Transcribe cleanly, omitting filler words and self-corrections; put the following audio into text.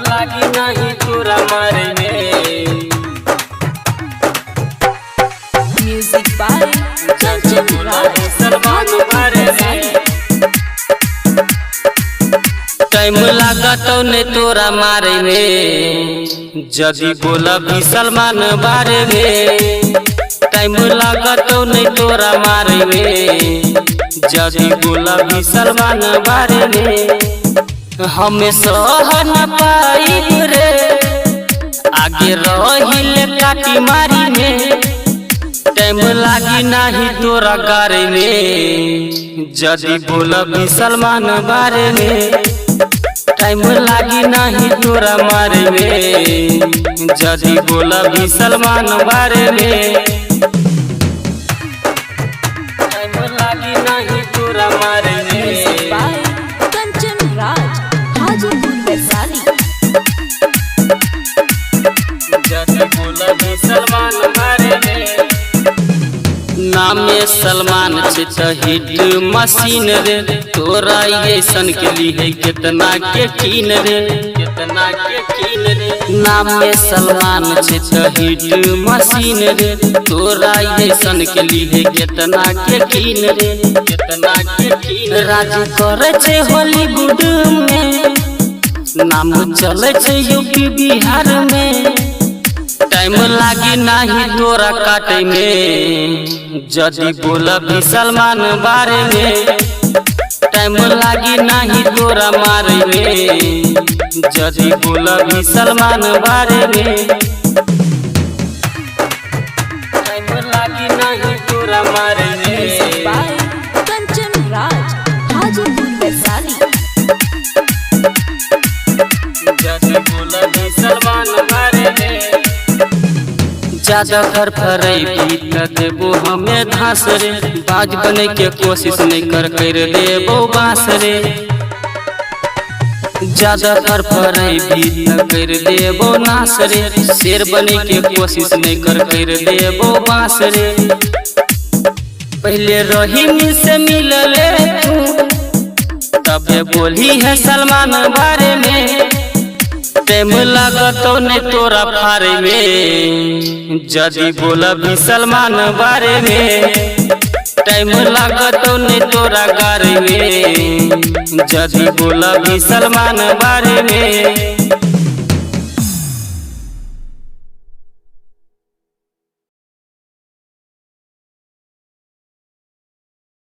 लागी नहीं तोरा मारे में। म्यूजिक बाय कंचन राज, सलमान हाजीपुर बारे वैशाली। में। टाइम लागत ने तोरा मारे में, जदि बोलबी सलमान बारे में। टाइम लागत ने तोरा मारे में, जदि बोलबी सलमान बारे में। हमें सह न पाइब रे, आगे रहिल काटी मारी में। टाइम लागी नाही तोरा गारे में, जदि बोलबी सलमान बारे में। टाइम लागी नाही तोरा मारे में, जदि बोलबी सलमान बारे में। टाइम लागी नाही तोरा मारे म्यूजिक में। बाय कंचन राज, हाजीपुर वैशाली। जदि बोलबी सलमान बारे में। नामे सलमान छै त हिट मशीन रे, तोरा ऐसन के लिए केतना के कीन रे, केतना के कीन रे। नामे सलमान छै त हिट मशीन रे, तोरा ऐसन के लिए केतना के कीन रे, केतना के कीन। राज करे छै हॉलीवुड में, नाम चले छै यूपी बिहार में। टाइम लागी नाही तोरा काटे में, जदि बोलबी सलमान बारे में। टाइम लागी नाही तोरा मारे में, जदि बोलबी सलमान बारे में। टाइम लागी नाही तोरा मारे म्यूजिक में। बाय कंचन राज, हाजीपुर वैशाली। जदि बोलबी सलमान बारे में। ज्यादा फरफरैबी त देबो हमें धास रे, बाज बने के कोशिश नहीं कर, कर देबो बांस रे। ज्यादा फरफरैबी त कर देबो नास रे, शेर बने के कोशिश नहीं कर, कर देबो बांस रे। पहले रहीम से मिलले तू, तबे बोली है सलमान बारे में। टाइम लागतो ने तोरा फारे में, जदि बोलबी सलमान बारे में। टाइम लागतो ने तोरा गारे में, जदि बोलबी सलमान बारे में।